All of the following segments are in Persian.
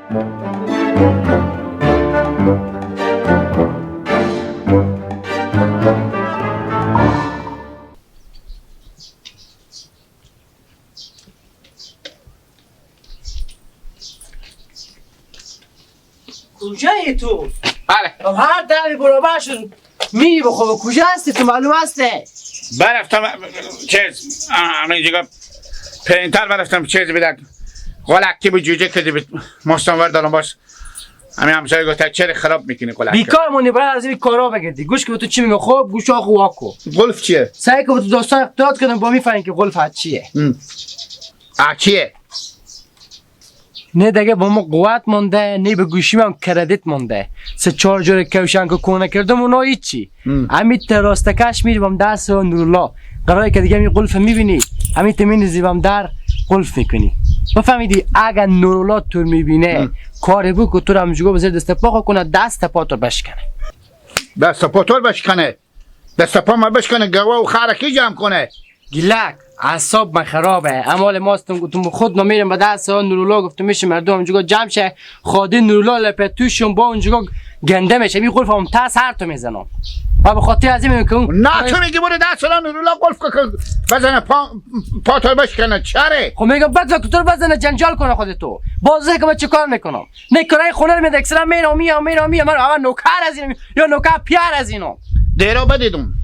کجایی تو؟ بله هر دمی برابر شد میری بخواه. کجا هستی تو؟ معلوم هسته؟ برفتم چیز همین جگه پرینتر برفتم چیز بیدک غلکی بود جوجه کدی بود مستانور دارم باز همین همسایه گفت چرا خراب میکنی غلکی بیکار مونی برای از این کارا بگردی. گوش که به تو چی میگه خب گوش آقا واکو. قلف چیه؟ سعی که به تو داستان اقتداد کنم با میفهمی که قلف چیه. چیه؟ نه دیگه با ما قوت مونده نه به گوشیم هم کردیت مونده. سه چهار جور کوشن که کونه کردم اونا هیچی. همین راستکش میری بام دست نورالله قراره که دیگه می قلف میبینی همین تمین بام در قلف میکنی. بفهمیدی اگر نورالله تو میبینه کاری بو که تو رو همجوگا بزر دست پا کنه دست پا تو بشکنه. دست پا تو بشکنه؟ دست پا ما بشکنه گوا و خرکی جمع کنه. گیلک اعصاب من خرابه. امال ماستم گفتم خود نمیرم به دست نورالله گفتم میشه مردم اونجا جمع شه خاده نورالله لپه توشون با اونجا گنده میشه می قلف هم تاس هر تو میزنم. و به خاطر از این میگم نه تو میگی برو دست نورالله قلف بزنه پا تو بشکنه چره؟ خب میگم بزن تو بزنه جنجال کنه خودتو. بازه که من چیکار میکنم؟ نه کرای خونه رو میده اکثرا میرم میام میرم میام من اول نوکر از اینم یا نوکر پیار از اینم. دیرو بدیدم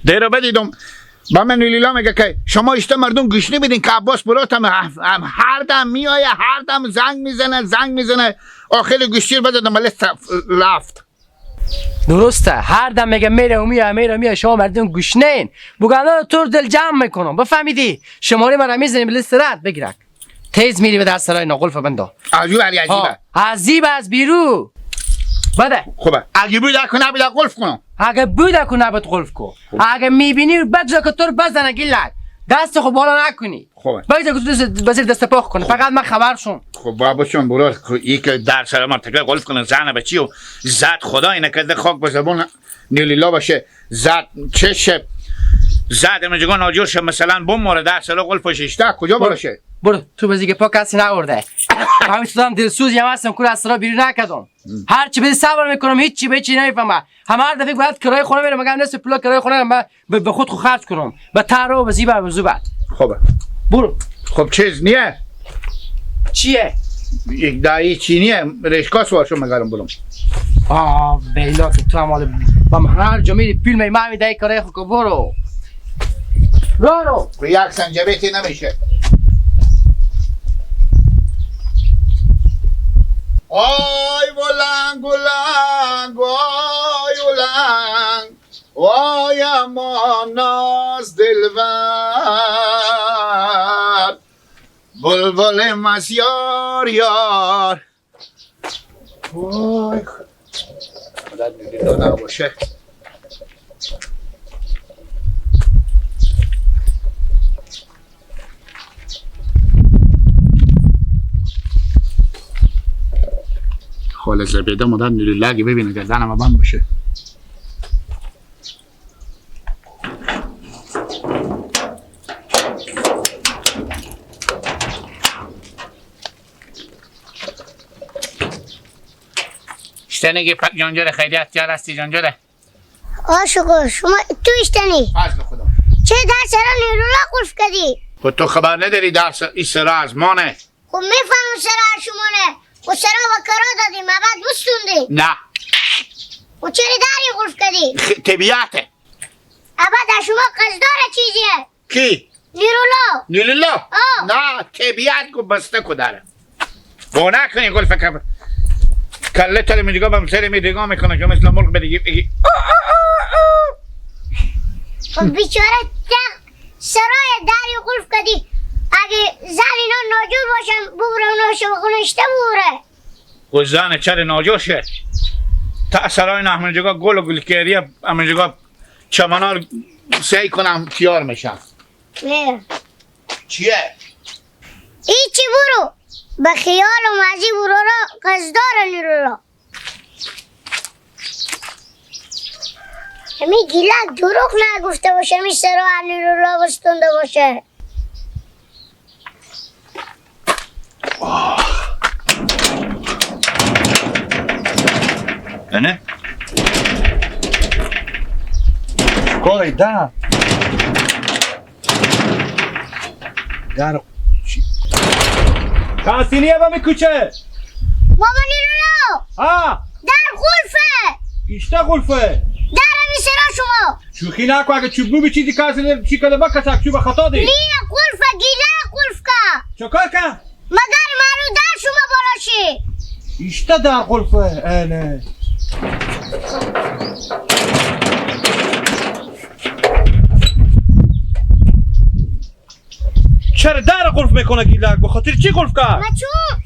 دیرو بدیدم با من لیلا میگه که شما اشته مردم گوش نمیدین که عباس براتم هر دم میآیه هر دم زنگ میزنه زنگ میزنه آخر گوشتیر بزنم ولی رفت. درسته هر دم میگه میره و میره میره میره شما مردم گوش نین بگنده تو دل جمع میکنم. بفهمیدی شماره من میزنیم لیست رد بگیرک تیز میری به دست سرای ناقلف بندا. عجیب علی عجیبه عجیب از بیرو بده. خوبه اگه بود کنه بده قلف کنم. اگه بود کنه بده قلف کو. اگه میبینی بجا که تو رو بزنه گیلک دست خو بالا نکنی. خوبه بجا که تو بزیر دست پاک کنه فقط من خبر شون. خب بابا شون برو یک در سر ما تکل قلف کنه زنه بچی و زد خدا اینه که خاک به زبون نیلیلا باشه زد چشه زد همینجا ناجور شه مثلا بم مورد در سر قلف شش تا کجا باشه؟ برو تو بزیگه پا کسی نورده. همین تو هم دلسوزی هم هستم کور از سرا بیرون نکردم. هر چی به صبر میکنم هیچ به چی نمیفهمم. هم هر دفعه باید کرایه خونه میرم مگم نصف پول کرایه خونه من به خود خو خرج کنم. به ترا و به زیبر و زوبر. خوبه. برو. خب چیز نیه؟ چیه؟ یک دایی چینیه رشکا سوار شو مگرم بلم. آه بیلا که تو هم حال با هر جا میری پول می من میدهی کرایه خو برو. برو. یک سنجبیتی نمیشه. آی ولنگ ولنگ وای ولنگ وای امان از دلبر بلبل مسیار یار. وای خدا نیلیلا نباشه. خاله زبیده مادر نیلیلا اگه ببینه گردنم بند باشه. اشتنگی پک جانجره خیریت جار هستی جانجره. آشکر شما تو اشتنی؟ فضل خدا. چه در سرا نیرولا قلف کردی؟ خب تو خبر نداری در این سرا از مانه. خب میفهمم سرا از شمانه. و سرا و کرا دادیم بعد بستوندی. نه. و چرا داری قلف کردی؟ طبیعته. ابد از شما قصدار چیزیه. کی؟ نیرولا. نیرولا؟ نه طبیعت کو بسته کو داره. گو نکنی قلف کب کله تر میگه بم سر می نگاه میکنه که مثل مرغ بگی بگی. خب بیچاره سرای داری قلف کردی. اگه زن اینا ناجور باشن ببره اونا شو ببره. خب زن چرا ناجور شه؟ تا سرای نه همینجا گل و گل کریه همینجا چمنا سعی کنم تیار میشم. نه. چیه؟ هیچی برو. به خیال و مزی برو را قصدار نیرو را. همی گیلک دروغ نگفته باشه همی سرا نیرو را بستونده باشه. نه؟ کاری در در کاسینیه با می کوچه بابا نیرولا ها در قلفه ایشتا قلفه در می سرا شما شوخی نکو اگه چوب بوبی چیزی کاسینه چی کده با کسک چوب خطا دی لیه قلفه گیله قلف که چکار که؟ مگر معلوم در شما بالاشی ایشتا در قلفه اینه چرا در قلف میکنه گیلک؟ به خاطر چی قلف کرد؟ ما چون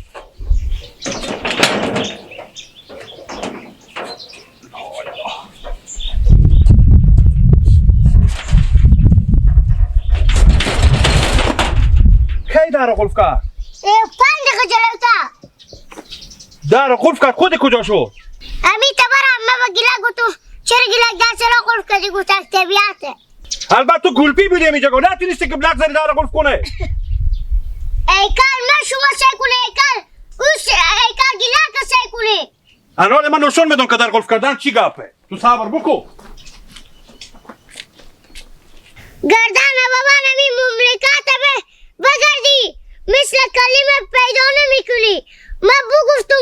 کی در قلف کرد؟ 5 دقیقه جلوتر در قلف کرد خود کجا شد؟ امی تبرم من با گیلک گفتم چرا گیلک در سرا قلف کردی؟ گفت از طبیعته. البته تو گلپی بودی اینجا گفت نتونستی که بلک زنی در قلف کنه. ایکال من شما سعی کنه ایکال او ایکال گیلک سعی کنه. الان من نشون میدم که در قلف کردن چی گپه. تو صبر بکو. گردن بابا نمی مملکت به بگردی مثل کلمه پیدا نمیکنی. من بگفتم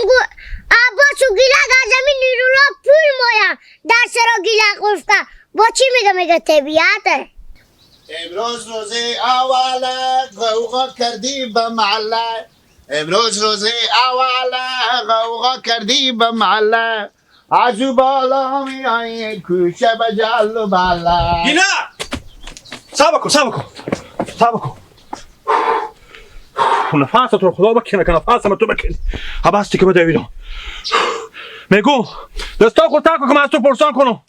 عباس و گیلک از زمین نیرولا پول مایم در سرا گیلک قلف کرد. با چی میگه؟ میگه طبیعته. امروز روز اول غوغا کردی به محله، امروز روز اول غوغا کردی به محله، از او بالا میایی کوچه به جل و بالا. گیلک صبر کن صبر کن صبر کن. نفس تو رو خدا بکنه که نفس تو بکنی. حبستی که بده میگو دستا خود تاکو که من از تو پرسان کنم.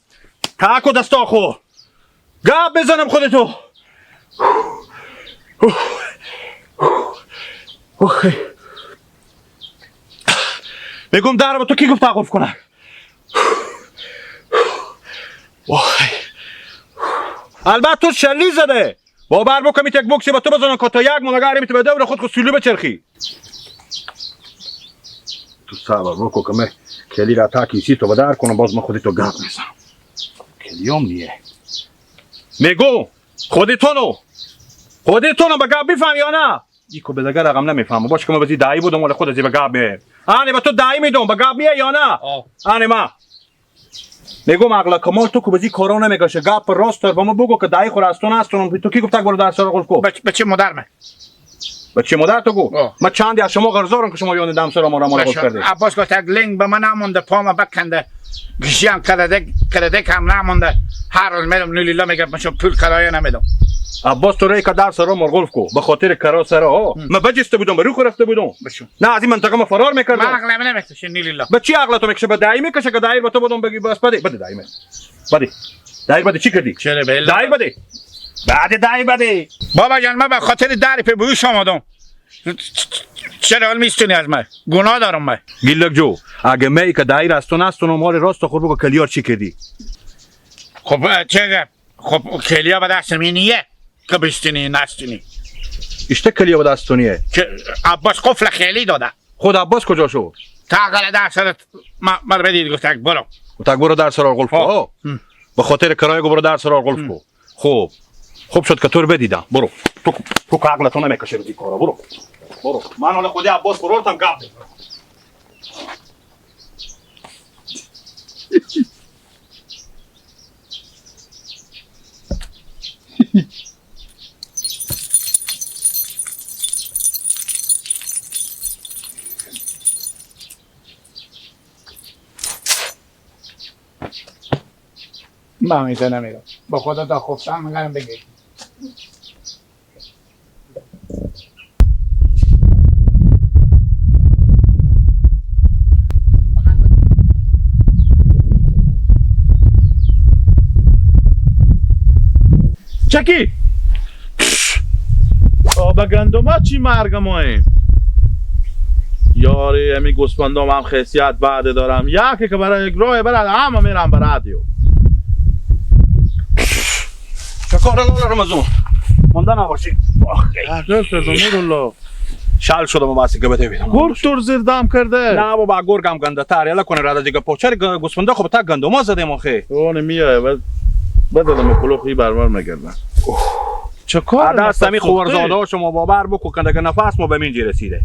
تاکو دستا خو گاب بزنم خودتو. میگم در با تو کی گفت تقف کنه؟ البته تو شلی زده. باور بکن می تک بکسی با تو بزنم که تا یک ماه می به دور خود خود سولو بچرخی. تو صبر بکن که من کلی را تا کیسی تو بدر کنم باز من خودتو گپ میزنم. کلیام نیه. میگو خودتونو خودتونو به گپ میفهم یا نه؟ ایکو به دگر رقم نمیفهمم. باش که من بزی دایی بودم ولی خود از به گپ میه. آنی به تو دایی میدم به گپ میه یا نه؟ آنی ما میگم عقل کمال تو که بزی کارا نمیکشه گپ راست با ما بگو که دایی خور از تو نستونم. تو کی گفت برو در سر قلف کو؟ بچه مادر من. بچه مادر تو گو؟ من چندی از شما قرض که شما یون دم سر ما را قلف کرده. عباس گفت لینگ به من نمونده پام بکنده گوشیم کرده هم نمونده. هر روز میرم نولیلا میگم من پول کرایه نمیدم. عباس تو رای که در سرا مرغلف کو به خاطر کرا سرا ها من بجسته بودم به رو رفته بودم. نه از این منطقه ما فرار میکردم. من عقلم نمیکشه نیلیلا. به چی عقل تو میکشه؟ به دایی میکشه که دایی به تو بدم بگی بس بده بده دایی بده دایی بده چی کردی؟ چرا بله دایی بده بعد دایی بده. بابا جان من به خاطر دری پی بوش آمدم. چرا حال میستونی از من؟ گناه دارم من. گیلک جو اگه می که دایی راستو نستونم مال راست خور بگو کلیار چی کردی؟ خب چه خب کلیا به دست منیه که بستونی نستونی. اشته کلیا به دستونیه که عباس قفل خیلی داده. خود عباس کجا شد؟ تا در سرت ما بدید گفت تک برو. تک برو در سرار قلف کو. به خاطر کرایه برو در سرار قلف کو. خب خوب شد که تو رو بدیدم. برو تو که عقلتون نمیکشه بدی کارا. برو برو من حالا خودی عباس برورتم گپ. من میزنم نمیرم با خدا تا خفتم میگرم بگیر. چکی آبا گندما چی مرگ ماییم یاری امی گوسفندام هم خیصیت بعد دارم یکی که برای یک راه برد همه میرم برد یو چکار لالا رمضان مانده نباشی. دل کردم نورالله. شال شدم واسه که بده بیدم. گرگ تور زیر دام کرده. نه بابا گرگ هم گنده تر یلا کنه را دیگه پوچر گوسفنده خب تا گندما زدیم آخه. اون میای بعد بدلم کلوخی برمر میگردن. چه کار دست می خورزاده شما باور بکن کنده که نفس ما به اینجا رسیده.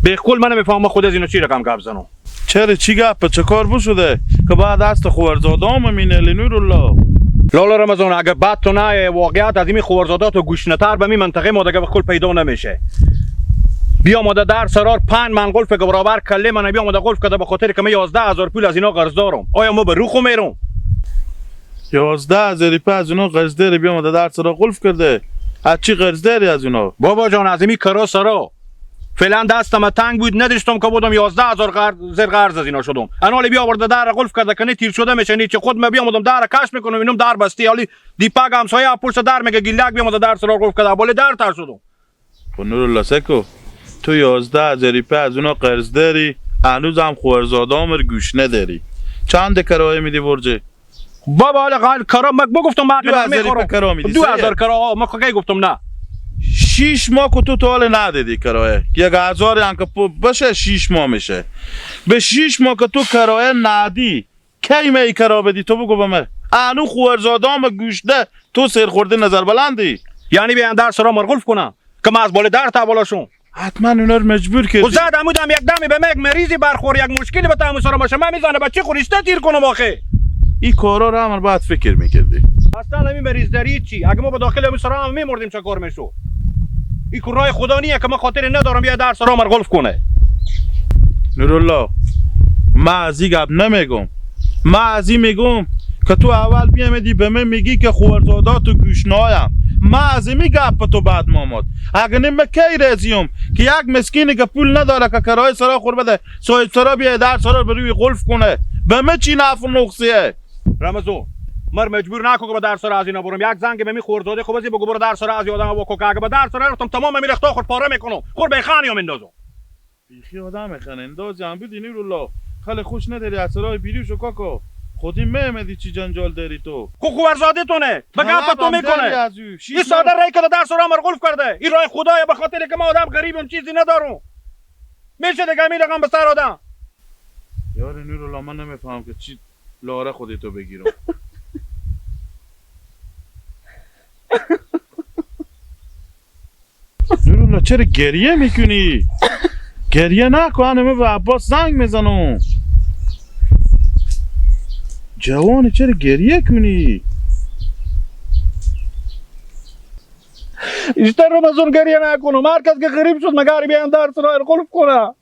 به کل من نمیفهمم خود از اینو چی رقم گپ زنم. چرا چی گپ چه کار بو شده که بعد دست خورزاده هم مینه نورالله. لالا رمضان اگه بعد تو نه واقعیت از این خورزاده تو گوشنتر به می منطقه ما دیگه به کل پیدا نمیشه. بیا ماده در سرار 5 من قلف که برابر کله من بیا ماده قلف کرده به خاطر که من 11000 پول از اینا قرض دارم. آیا ما به روخو میرم؟ 11000 پول از اینا قرض داری بیا ماده در سرار قلف کرده. از چی قرض داری از اینا؟ بابا جان از این کرا سرا فعلا دستم تنگ بود نداشتم که بودم 11000 قرض زیر قرض از اینا شدم. انا بیا آورده در قلف کرده که نه تیر شده میشه نه چه خود من بیا مادم در کش میکنم اینم در بستی. حالی دیپاگ همسایه پشت در میگه گیلک بیا ماده در سرار قلف کرده بالا در تر شدم. نورالله سکو تو 11000 پول از اونا قرض داری هنوز هم خورزاده عمر گوش نداری. چند کرایه میدی برجه؟ بابا حالا قال کرا ما گفتم من 2000 کرا میدی. 2000 کرا ما کی گفتم نه. 6 ماه که تو تا حال ندادی کرایه. 1000 هم که باشه 6 ماه میشه. به 6 ماه که تو کرایه ندی کی می کرا بدی تو بگو به من. هنوز خورزاده عمر گوش ده تو سر خورده نظر بلندی. یعنی بیان در سرا مرغلف کنم که من از بالا در تا بالاشون حتما اونا رو مجبور کردی. و زد عمودم یک دمی به یک مریضی برخور یک مشکلی به تام سر باشه من میزنه بچه خورشته تیر کنم آخه. این کارا رو هم باید فکر میکردی. اصلا همین مریض داری چی؟ اگه ما به داخل همین سرا هم میمردیم چه کار میشد؟ این راه خدا نیه که من خاطر ندارم بیا در سرا مرغلف کنه. نورالله من از این گپ نمیگم. من از این میگم که تو اول بیامدی به من میگی که خورزاده تو گوشنایم. ما از این گپ تو بعد ماماد. اگه نه من کی رزیم که یک مسکینی که پول نداره که کرایه سرا خور بده صاحب سرا بیای در سرا بروی قلف کنه به من چی نفع نقصیه؟ رمضان مر مجبور نکن که به در سرا از اینا برم. یک زنگ به می خورداده خب بزی بگو برو در سرا از آدم با که اگه به در سرا رفتم تمام می رختا خور پاره میکنم خور به خانی هم اندازم. بیخی آدم خن اندازی هم بودی نورالله. خیلی خوش نداری از سرای بیریشو کاکا. خودی میمدی چی جنجال داری تو؟ خو خورزاده تونه به گپ تو میکنه. این ساده رای که در سرا مرغلف کرده. این راه خدایا به خاطر که ما آدم غریبم چیزی ندارم. میشه دیگه می رقم به سر آدم. یار نورالله من نمیفهم که چی لاره خودی تو بگیرم. نورالله چرا گریه میکنی؟ گریه نکن من به عباس زنگ میزنم. جوانی چرا گریه کنی؟ بیشتر رمضان گریه نکنم. هر کس که غریب شد مگر بیان در سرای قلف کنه.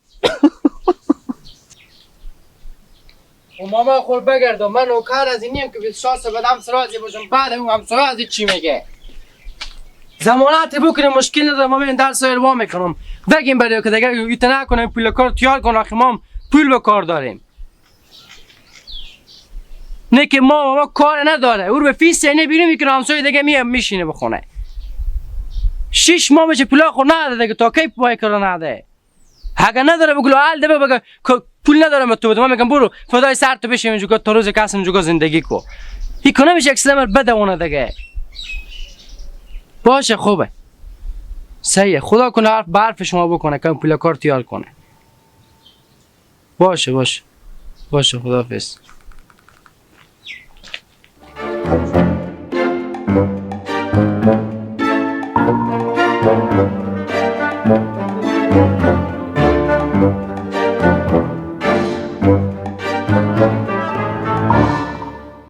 و ماما خور بگردم من نوکر از اینیم که 24 ساعت بعد همسرازی باشم بعد اون همسرازی چی میگه؟ زمانت بکنه مشکل ندارم ما من در سایر وا میکنم بگیم برای که دیگه ایت نکنم پول کار تیار کن آخه ما پول به کار داریم. نه که ما کار نداره او رو به فیس نه بیرون میکنه همسایه دیگه میشینه بخونه. 6 ماه میشه پول خود نداده که تا کی پای کار نده. اگه نداره بگو حال ده بگه پول ندارم به تو بده. من میگم برو فدای سر تو بشیم اینجا تا روز کس اینجا زندگی کو. هیچ نمیشه یک سلمر بده اونه دیگه. باشه خوبه. صحیح خدا کنه حرف برف شما بکنه که پول کار تیار کنه. باشه باشه. باشه خداحافظ.